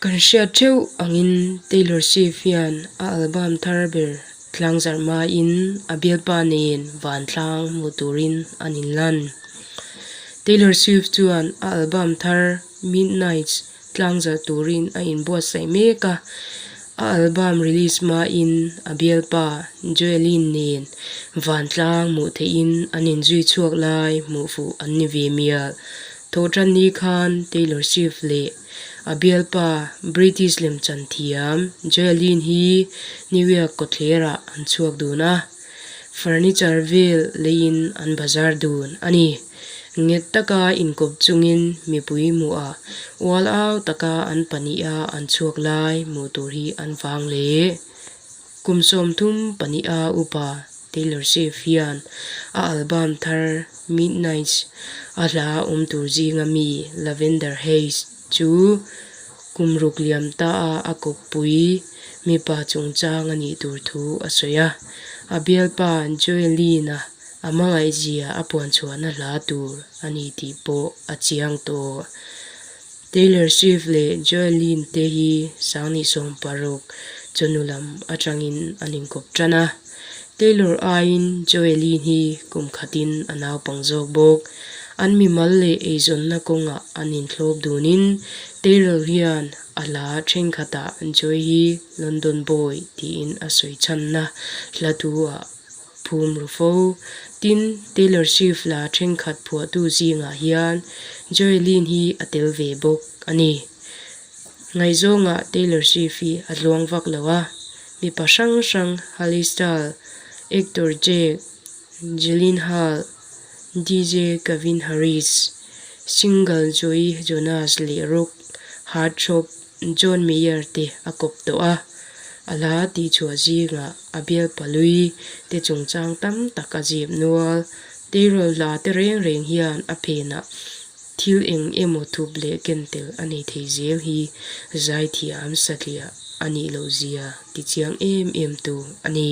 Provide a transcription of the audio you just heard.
Kan hriat theuh angin Taylor Swift hian a album thar ber tlangzarh hmain a bialpa nen vantlang hmuh turin an inlan. Taylor Swift chuan a album thar Midnights tlangzarh turin a inbuatsaih mek a, a album release hmain a bialpa Joelyn nen vantlang hmuh theihin an inzui chhuak lai hmuh fuh an ni ve mial. Thawhtan ni khan Taylor Swift leh a bialpa British lemchan thiam Joelyn hi New York kawthlerah an chhuak dun a, furniture vel leiin an bazar dun a ni. Nghet taka inkawp chungin mipui hmuhah ual au taka an pahniha an chhuak lai hmuh tur hi an vang leh. Kum 32 a upa Taylor Swift hian a album thar Midnights a hla awm tur zinga mi Lavender Haze chu kum ruk liam ta a a kawppui mipa chungchang a nih tur thu a sawi a. A bialpa Joelyn-a a hmangaihzia a puanchhuahna hla tur a ni tih pawh a chiang tawh. Taylor Swift leh Joelyn te hi 2016 chawhnu lam atangin an inkawp tan a. Taylor aiin Joelyn hi kum khatin a naupang zawk bawk. An mimal leh eizawnna kawngah an inthlawp dunin Taylor hian a hla thenkhatah Joy hi London boy tiin a sawi chhanna hla thu-ah phum ru fo. Tin, Taylor Swift la thenkhat phuahtu zingah hian Joelyn hi a tel ve bawk a ni. Ngaihzawngah Taylor Swift hi a tluang vak lo a, mipa hrang hrang Harry Styles, actor Jake Gyllenhaal, DJ Calvin Harris, single Joey Jonas leh rock heartthrob John Mayer te a kawp tawh a, a hla tihchhuah zingah a bialpa lui te chungchang tam tak a zip nual. Tirawl hla te reng reng hian a phenah thil eng emaw thup leh ken tel a nei thei zel hi zaithiam satliah a nih loh zia tichiang em em tu a ni.